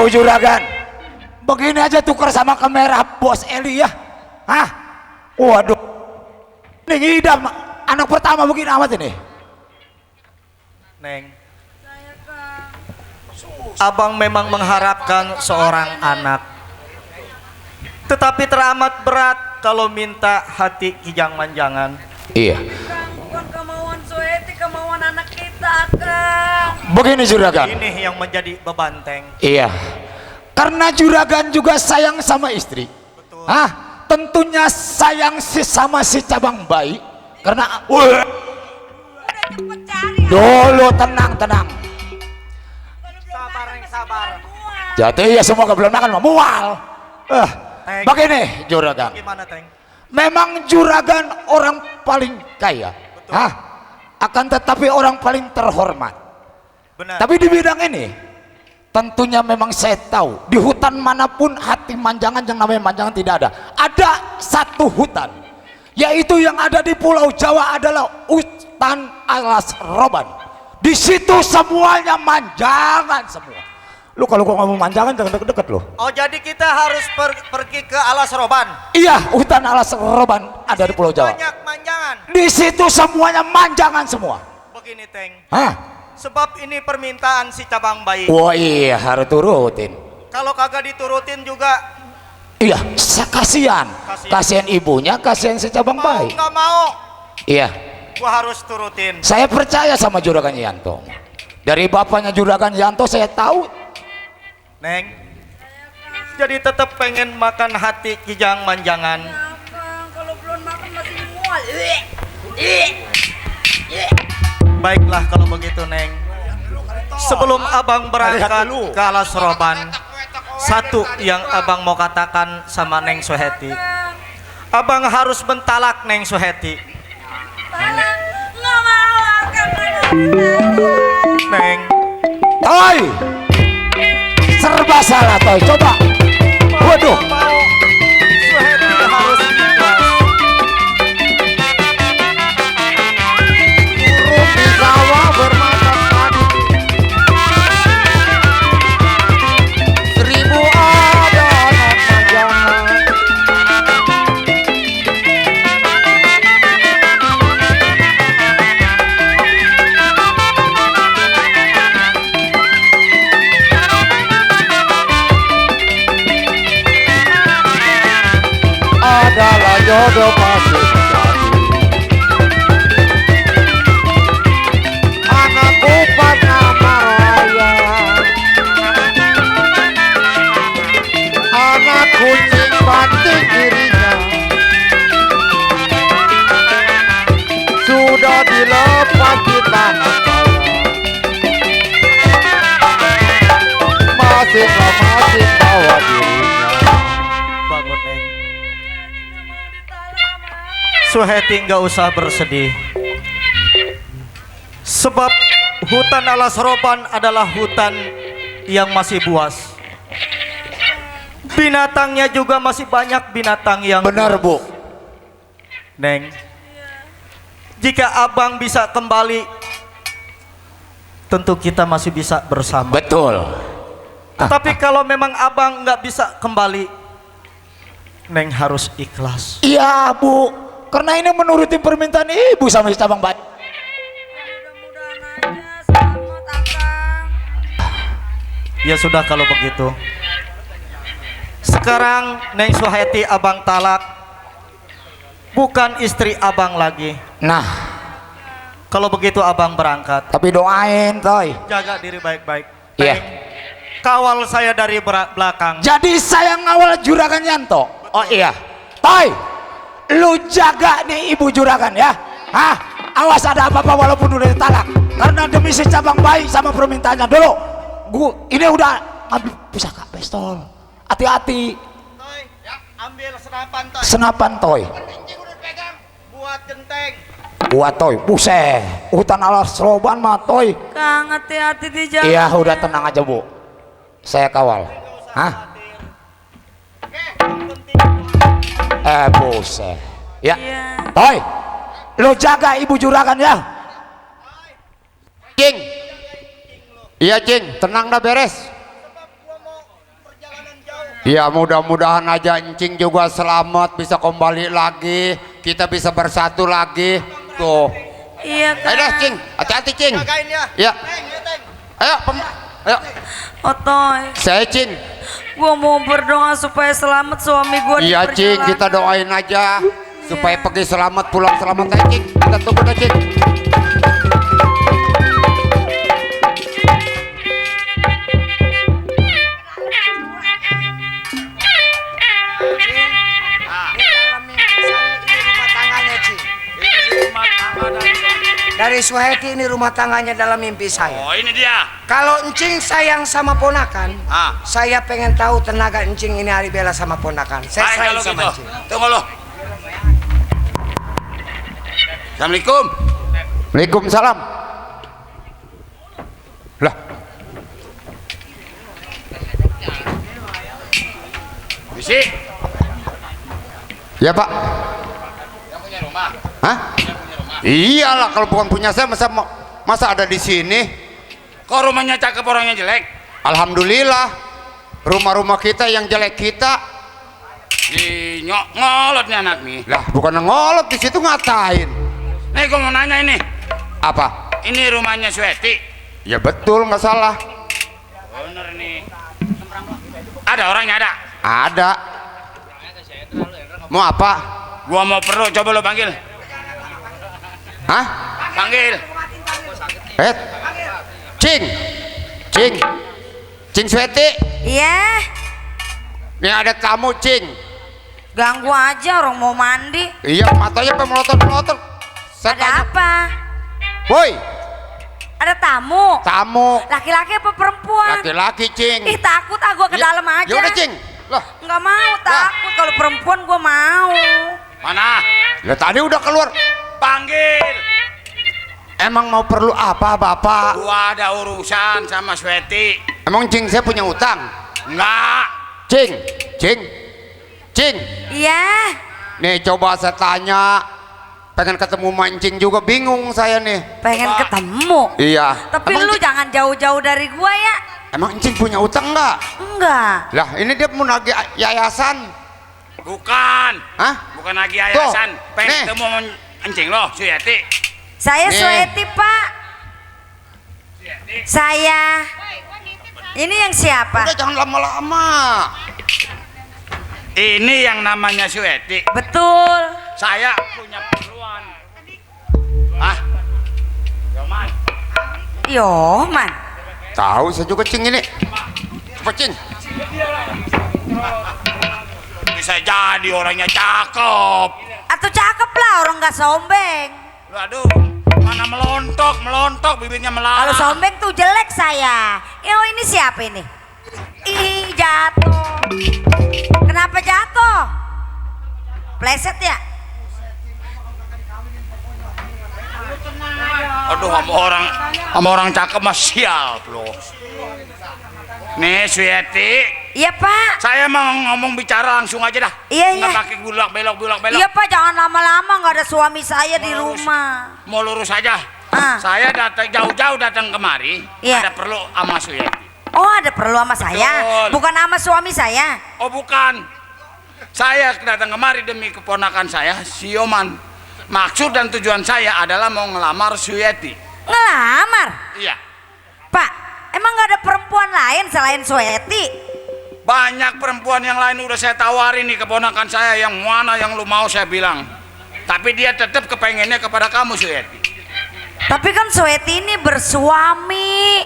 Ibu juragan, begini aja tukar sama kamera bos Eli ya. Hah? Waduh, ini ngidam anak pertama begini amat ini. Neng, abang memang mengharapkan seorang anak, tetapi teramat berat kalau minta hati kijang manjangan. Iya. Bukan kemauan Soeti, kemauan anak kita, Kang. Begini juragan. Ini yang menjadi beban, Teng. Iya. Karena juragan juga sayang sama istri. Betul. Hah? Tentunya sayang sama si cabang bayi. Karena Cepet cari. dulu tenang. Sabar, Neng, sabar. Jadi ya semua belum makan mau mual. Teng. Begini juragan. Gimana, Teng? Memang juragan orang paling kaya. Betul. Hah? Akan tetapi orang paling terhormat. Benar. Tapi di bidang ini tentunya memang saya tahu di hutan manapun hati manjangan yang namanya manjangan tidak ada. Ada satu hutan yaitu yang ada di Pulau Jawa adalah hutan Alas Roban. Di situ semuanya manjangan semua. Lu kalau gua ngomong manjangan jangan deket-deket lu. Oh, jadi kita harus pergi ke Alas Roban. Iya, hutan Alas Roban ada di Pulau Jawa. Banyak manjangan. Di situ semuanya manjangan semua. Begini, Teng. Hah? Sebab ini permintaan si cabang bayi. Wah iya harus turutin. Kalau kagak diturutin juga Iya, kasihan. Kasihan ibunya, kasihan si cabang mau bayi. nggak mau, Iya, gua harus turutin. saya percaya sama Juragan Yanto. Dari bapaknya Juragan Yanto saya tahu. Neng, jadi tetap pengen makan hati kijang manjangan. Kang, kalau belum makan masih mual. Baiklah kalau begitu, Neng. Sebelum abang berangkat ke Alas Roban, satu yang abang mau katakan sama Neng Soheti. Abang harus mentalak Neng Soheti. Nggak mau, Kang. Neng, Toy, serba salah Toy. Coba. Waduh. mau Soheti harus ikhlas. Burung di sawah bermacam padi, 1000 ada anak manjangan. Adalah jodoh pasti menjadi anakku nama raya, anak kucing banting dirinya, sudah dilepas di tanah saya, masing-masing bawa dirinya. Bangun, Neng. Soheti nggak usah bersedih. Sebab hutan Alas Roban adalah hutan yang masih buas. Binatangnya juga masih banyak binatang yang Benar Bu. Neng, jika abang bisa kembali, tentu kita masih bisa bersama. Betul. Tapi kalau memang abang nggak bisa kembali, Neng harus ikhlas. Iya Bu. Karena ini menuruti permintaan ibu sama si cabang bayi. Mudah-mudahan aja selamat, Akang. Ya sudah kalau begitu. Sekarang Neng Soheti abang talak, bukan istri abang lagi. Nah, Kalau begitu abang berangkat. tapi doain Toy. Jaga diri baik-baik. Iya. Teng, kawal saya dari belakang. Jadi saya ngawal Juragan Yanto. Oh iya. Toy, lu jaga nih ibu Juragan ya. Hah? Awas ada apa-apa walaupun udah ditalak. Karena demi si cabang bayi sama permintaannya dulu. Ini udah ngambil pusaka pistol. Hati-hati. Toy, ya, ambil senapan Toy. Senapan Toy. Buat genteng. Buat Toy. Buset. Hutan Alas Roban mah Toy. Kang, hati-hati di jalan. Iya udah tenang aja Bu. Saya kawal. Hah? Buset. Ya. Iya. Toy, lo jaga ibu Juragan ya. Cing. Iya Cing, tenang dah beres. Ya mudah-mudahan aja Encing juga selamat bisa kembali lagi, kita bisa bersatu lagi tuh. Iya kan. Ayo dah Cing, hati-hati Cing. Ya. Ayo, ayo. Otoy, Saya Cing. gua mau berdoa supaya selamat suami gua di Iya Cing, perjalanan. kita doain aja supaya pergi selamat, pulang selamat aja Cing. Kita tunggu dah Cing. Dari Suheti ini rumah tangganya dalam mimpi saya. Oh ini dia. Kalau Encing sayang sama ponakan, Ah. saya pengen tahu tenaga Encing ini hari bela sama ponakan. Saya Baik sayang kalau sama gitu. Encing. Tunggu lo. Assalamualaikum. Waalaikumsalam. Lah, Bisi. ya Pak. Yang punya rumah. Hah? Iyalah kalau bukan punya saya masa ada di sini. Kok rumahnya cakep orangnya jelek? Alhamdulillah. Rumah-rumah kita yang jelek kita. Di ngolot nih anak nih. Lah, bukan ngolot di situ ngatain. Nih gue mau nanya ini. Apa? Ini rumahnya Suheti. Ya betul, nggak salah. Bener nih. Ada orangnya ada. Ada. Mau apa? Gua mau perlu, coba lo panggil. Hah? Panggil. Cing. Cing. Cing Sweti. Iya, Nih ada tamu Cing. ganggu aja orang mau mandi. Iya, matanya pemelotot-melotot. Saya Ada tanya, apa? woi, Ada tamu. tamu. Laki-laki apa perempuan? Laki-laki Cing. Ih takut ah, gua ke dalam aja. Ya udah Cing. Lah, Nggak mau, takut. Kalau perempuan gua mau. Mana? lah tadi udah keluar. Panggil. Emang mau perlu apa, Bapak? Gua ada urusan sama Suheti. Emang Cing saya punya utang? Enggak. Cing, Cing, Cing. Iya. Nih coba saya tanya. Pengen ketemu mancing juga, bingung saya nih. Pengen Coba. ketemu. Iya. Tapi Emang lu jangan jauh-jauh dari gua ya. Emang Cing punya utang nggak? Enggak. Lah ini dia mau nagih yayasan. Bukan. Hah? Bukan lagi yayasan. Tuh, Pengen nih. ketemu sama Encing lo, Suheti. Saya Nih. Suheti, Pak. Saya. Ini yang siapa? Udah jangan lama-lama. Ini yang namanya Suheti. Betul. Saya punya perluan. Ah. Yoman. Yoman. Tahu saya juga Cing ini. Apa Cing? Bisa jadi orangnya cakep. Atau cakep lah, orang nggak sombeng. Aduh, mana melontok, bibirnya Kalau melarang. sombeng tuh jelek saya. Oh ini siapa ini? Ih jatuh. Kenapa jatuh? Pleset ya? Aduh, sama orang cakep mah siap loh. Nih Suheti, Iya Pak. saya mau ngomong bicara langsung aja dah. Iya, Nggak iya. pakai bulak belok. Iya Pak, jangan lama-lama, nggak ada suami saya di rumah. Mau lurus aja. Ah. Saya datang jauh-jauh datang kemari. Iya. Ada perlu sama Suheti. Oh ada perlu sama saya, Betul. bukan sama suami saya. Oh bukan. Saya datang kemari demi keponakan saya, si Yoman. Maksud dan tujuan saya adalah mau ngelamar Suheti. Ngelamar? Iya. Pak, emang nggak ada perempuan lain selain Suheti? Banyak perempuan yang lain udah saya tawarin nih keponakan saya, yang mana yang lu mau saya bilang. Tapi dia tetap kepengennya kepada kamu Suheti. Tapi kan Suheti ini bersuami.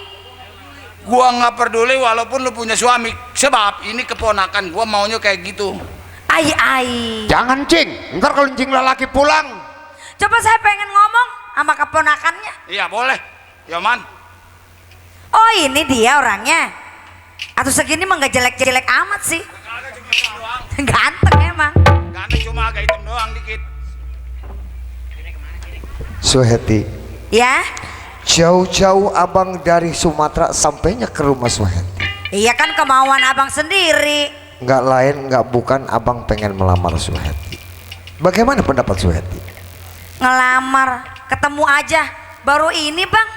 Gua nggak peduli walaupun lu punya suami, sebab ini keponakan gua maunya kayak gitu. Ai. Jangan Cing, ntar kalau Cing lelaki pulang. Coba saya pengen ngomong sama keponakannya. Iya boleh, Yoman. Oh ini dia orangnya. Atau segini mah nggak jelek-jelek amat sih. Ganteng emang. Karena cuma agak hitam doang dikit. Suheti, Ya? jauh-jauh abang dari Sumatera sampainya ke rumah Suheti. Iya kan kemauan abang sendiri. Nggak lain, nggak bukan abang pengen melamar Suheti. Bagaimana pendapat Suheti? Ngelamar, ketemu aja. Baru ini bang.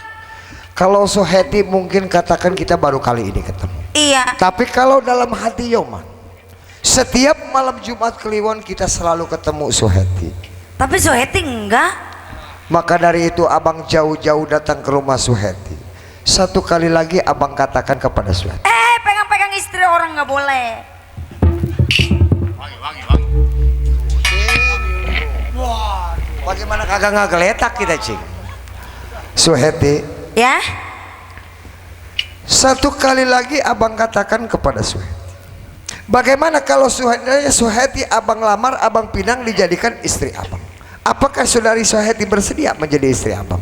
Kalau Suheti mungkin katakan kita baru kali ini ketemu. Iya. Tapi kalau dalam hati Yoman, Setiap malam Jumat Kliwon kita selalu ketemu Suheti. Tapi Suheti enggak. Maka dari itu abang jauh-jauh datang ke rumah Suheti. Satu kali lagi abang katakan kepada Suheti. Pegang-pegang istri orang nggak boleh. Wangi. Bagaimana kagak ngegeletak kita cing? Suheti. Ya? Satu kali lagi abang katakan kepada Suheti. Bagaimana kalau Suheti abang lamar, abang pinang dijadikan istri abang? Apakah saudari Suheti bersedia menjadi istri abang?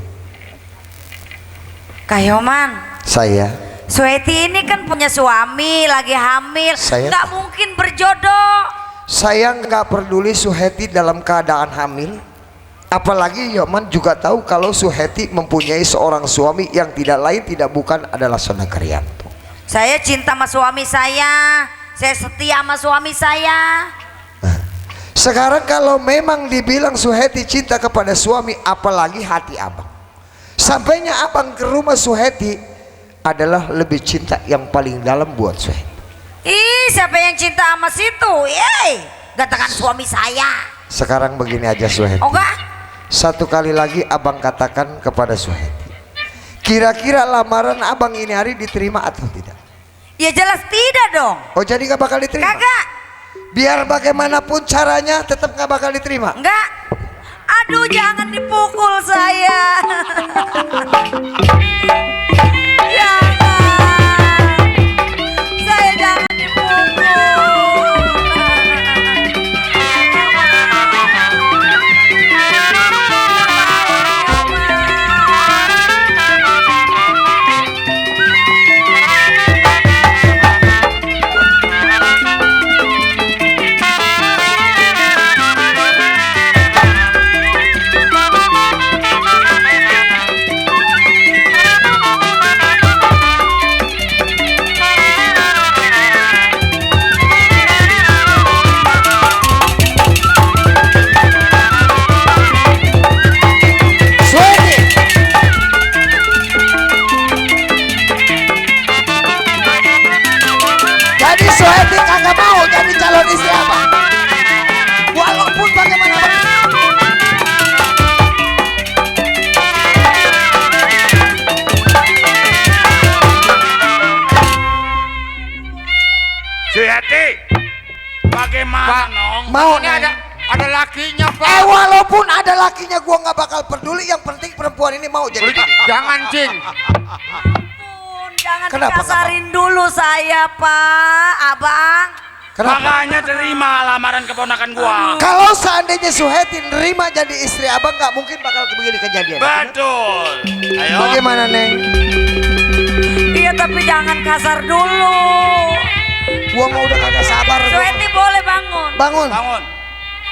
Kak Yoman, Saya. Suheti ini kan punya suami, lagi hamil, Saya- nggak mungkin berjodoh. Saya nggak peduli Suheti dalam keadaan hamil. Apalagi Yoman juga tahu kalau Suheti mempunyai seorang suami yang tidak lain tidak bukan adalah Sonakaryanto. Saya cinta sama suami saya setia sama suami saya. Sekarang kalau memang dibilang Suheti cinta kepada suami, apalagi hati abang. Sampainya abang ke rumah Suheti adalah lebih cinta yang paling dalam buat Suheti. Ih, siapa yang cinta sama situ? Katakan suami saya. Sekarang begini aja Suheti. Oh enggak? Satu kali lagi abang katakan kepada Suheti. Kira-kira lamaran abang ini hari diterima atau tidak? Ya jelas tidak dong. Oh jadi gak bakal diterima? Kagak. Biar bagaimanapun caranya tetap gak bakal diterima? Enggak. Aduh, jangan dipukul saya. Jangan. Saya jangan dipukul. Suheti kagak mau jadi calon istri abang. Walaupun bagaimanapun. Suheti, bagaimana nong? Mau Ini Neng. ada lakinya, Pak. Walaupun ada lakinya gua nggak bakal peduli. Yang penting perempuan ini mau jadi bini. Jangan, Cing. Jangan Kenapa, dikasarin dulu saya, Pak, Abang. Kenapa? Makanya terima lamaran keponakan gua. Kalau seandainya Suheti nerima jadi istri abang, nggak mungkin bakal begini kejadian. Betul. Ayo. Bagaimana Neng? Iya, tapi jangan kasar dulu. Gua mau udah kagak sabar. gua. Suheti boleh bangun. Bangun, Bangun.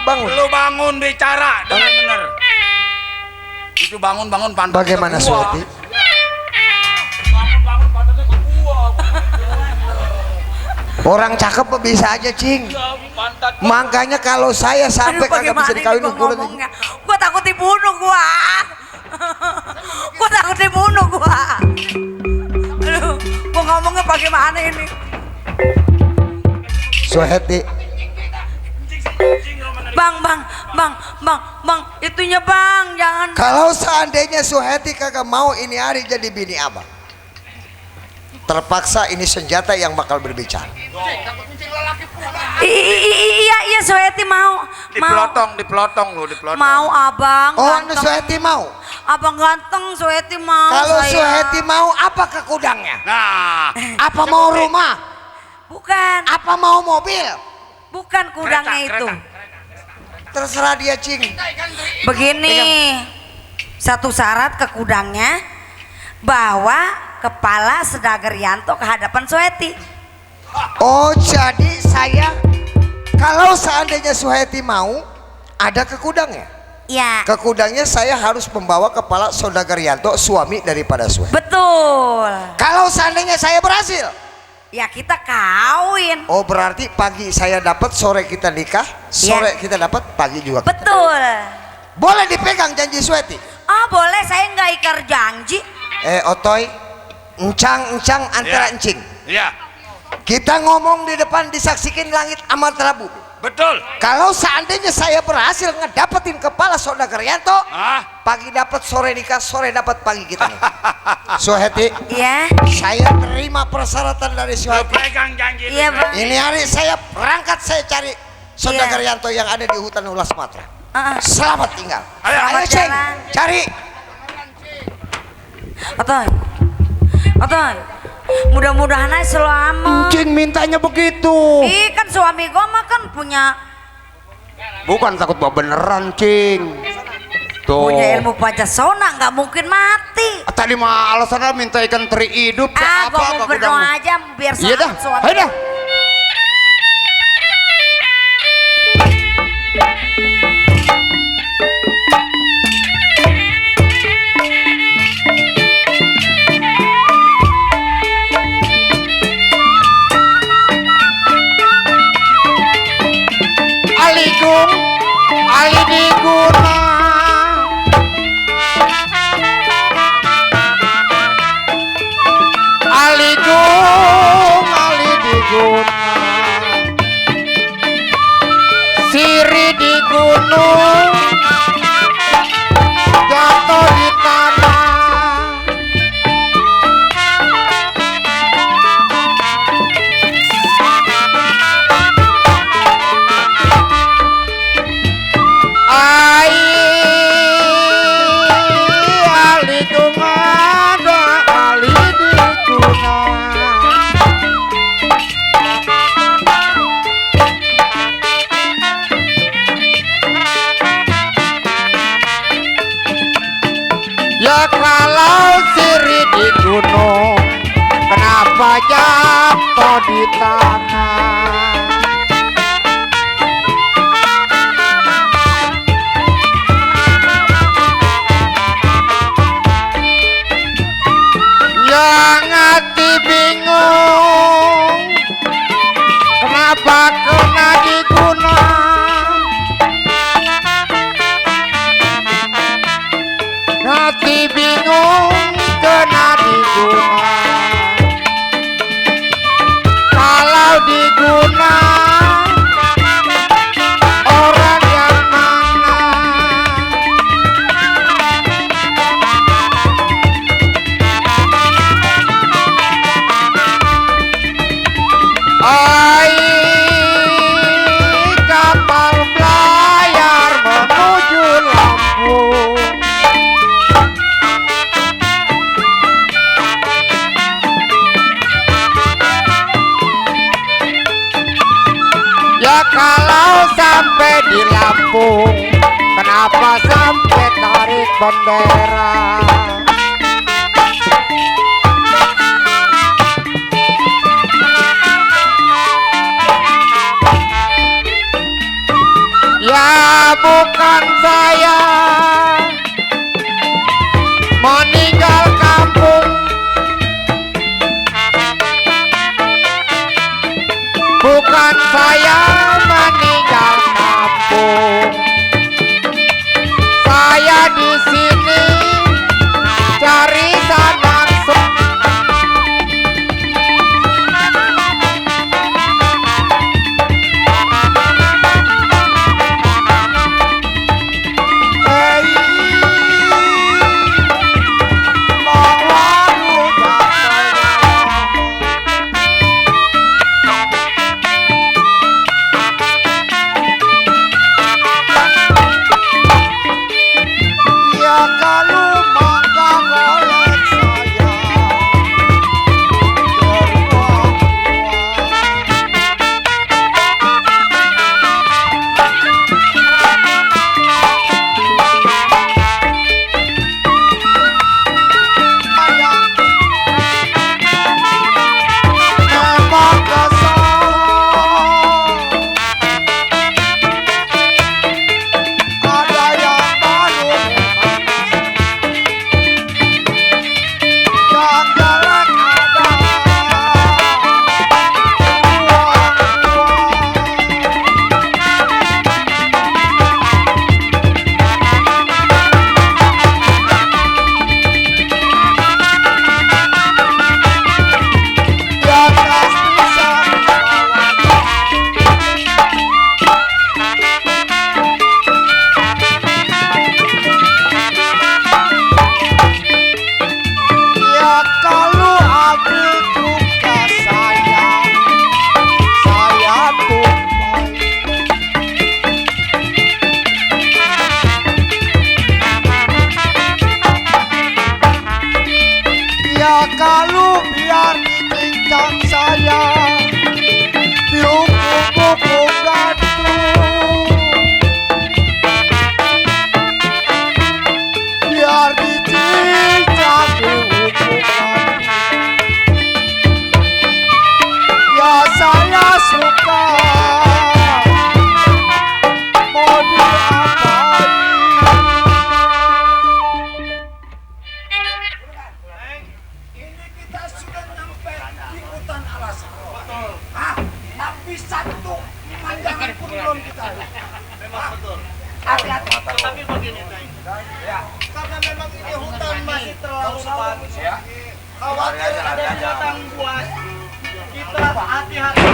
bangun. Lu bangun bicara dengan bener. Itu bangun pantat. Bagaimana gua. Suheti? Bangun pantatnya ke gua. Orang cakep mah bisa aja cing. Pantat. Makanya kalau saya sampai kagak bisa dikawin gua ngomongnya? Gua takut dibunuh gua. Gua takut dibunuh gua. Aduh, gua ngomongnya bagaimana ini? Suheti, Bang, itunya bang, jangan. kalau seandainya Suheti kagak mau ini hari jadi bini abang, terpaksa ini senjata yang bakal berbicara. Iya, Suheti mau. Dipelotong lu, dipelotong. Mau abang. Oh, ganteng. Suheti mau. Abang ganteng, Suheti mau. Kalau saya. Suheti mau, apa ke gudangnya? Nah, Apa mau rumah? Bukan, Apa mau mobil? bukan kudangnya Kereta, itu. Terserah dia cing. Begini, satu syarat ke kudangnya, bawa kepala Sedagaryanto ke hadapan Suheti. Oh jadi saya, kalau seandainya Suheti mau, ada ke gudangnya. Ya, Ke gudangnya saya harus membawa kepala Sodagaryanto, suami daripada Suheti. betul. Kalau seandainya saya berhasil, Ya kita kawin. oh berarti pagi saya dapat, sore kita nikah, sore kita dapat, pagi juga. Betul. Boleh dipegang janji Suheti? Oh boleh, saya nggak ikar janji. Otoy, encang antara Iya. encing. Iya. Kita ngomong di depan disaksikan langit amat Rabu. Betul. Kalau seandainya saya berhasil ngedapetin kepala Saudagar Yanto, pagi dapat, sore nikah, sore dapat, pagi kita nih. Suheti, Iya. saya terima persyaratan dari Suheti. Pegang janji. Iya, Bang. Ini hari saya berangkat, saya cari Saudagar Yanto yang ada di hutan ulas Sumatera. Selamat tinggal. Selamat Ceng, jalan. cari. Otoy. Otoy. Mudah-mudahan aja selamat. Cing mintanya begitu. Ih, kan suami gua mah kan punya Bukan takut bawa beneran, Cing. Tuh. punya ilmu Pancasona, nggak mungkin mati. Tadi mah alasannya minta ikan teri hidup. Ah, gua mau berdoa aja biar Iya dah. selamat suami. Ayo dah. Aligung, Ali diguna. Aligung, Ali diguna. Siri di gunung, jatuh di tanah. Ali gumada, Ali diguna. Ya kalau siri di gunung, kenapa jatuh di tanah? Yang hati bingung, kenapa kena diguna? Hati bingung kena diguna. Kalau diguna orang yang mana? Kapal belayar menuju Lampung. Ya kalau sampai di Lampung, kenapa sampai tarik bendera? Ya bukan saya meninggal kampung, bukan saya meninggal kampung. Saya di sini cari sanak Tapi begini, Neng. Ya. Karena memang ini hutan masih terlalu bagus ya. Khawatir ada yang datang buas. Kita hati-hati.